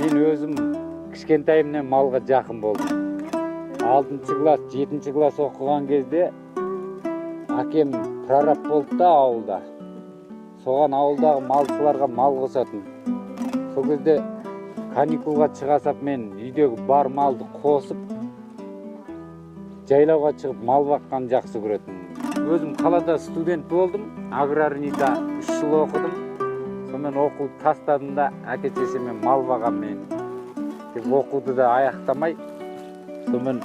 Мен өзім кішкентайымнан малға жақын болдым. 6 класс, 7 класс оқыған кезде әкем прораб болды да ауылда. Соған ауылдағы малшыларға мал қосатын. Сол кезде каникулға шыға сап мен үйдегі бар малды қосып, жайлауға шығып мал баққанды жақсы көретінмін. Өзім қалада студент болдым, аграрныйда 3 жыл оқыдым. Сонымен оқуды тастадым да, әке шешеме мал бағам мен деп оқуды да аяқтамай, сонымен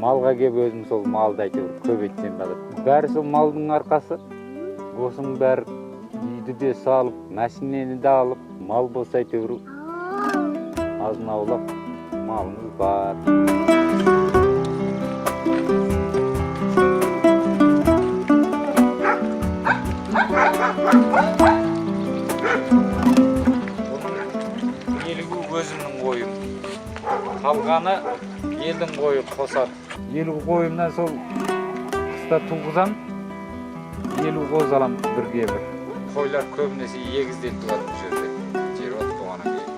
малға келіп өзім сол малды әйтеуір көбейтсем ба деп. Бәрі сол малдың арқасы. Осының бәрі үйді де салып, машинені де алып, мал болса әйтеуір азын аулақ малымыз бар. Бұның 50 өзімнің қойым. Қалғаны елдің қойы қосады. 50 қойымнан сол қыста туғызам, 50 қоз алам бірге бір. Қойлар көбінесе егізден туады бұл жерде. Жер от болғаннан кейін.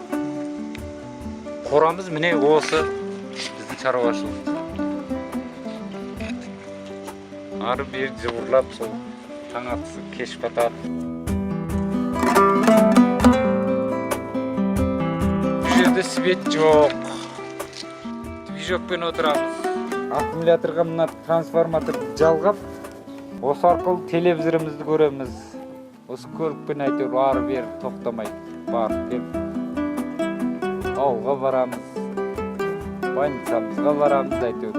Қорамыз міне осы біздің шаруашылық. Ары бері жыбырлап сол таң атысы кеш батады. Бұл жерде свет жоқ. Движокпен отырамыз. Аккумуляторға мына трансформатор жалғап, осы арқылы телевизорымызды көреміз. Осы көлікпен әйтеуір ары бері тоқтамай барып келіп ауылға барамыз, больницамызға барамыз әйтеуір.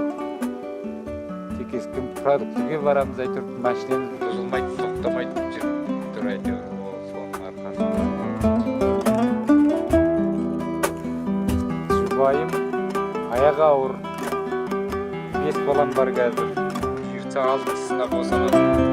Текескен продуктіге барамыз әйтеуір, машинамыз бұзылмайды, тоқтамайды, жүріп тұр әйтеуір. Ол соның арқасында. Жұбайым аяғы ауыр, 5 балам бар қазір. Бұйыртса 6-сына босанады.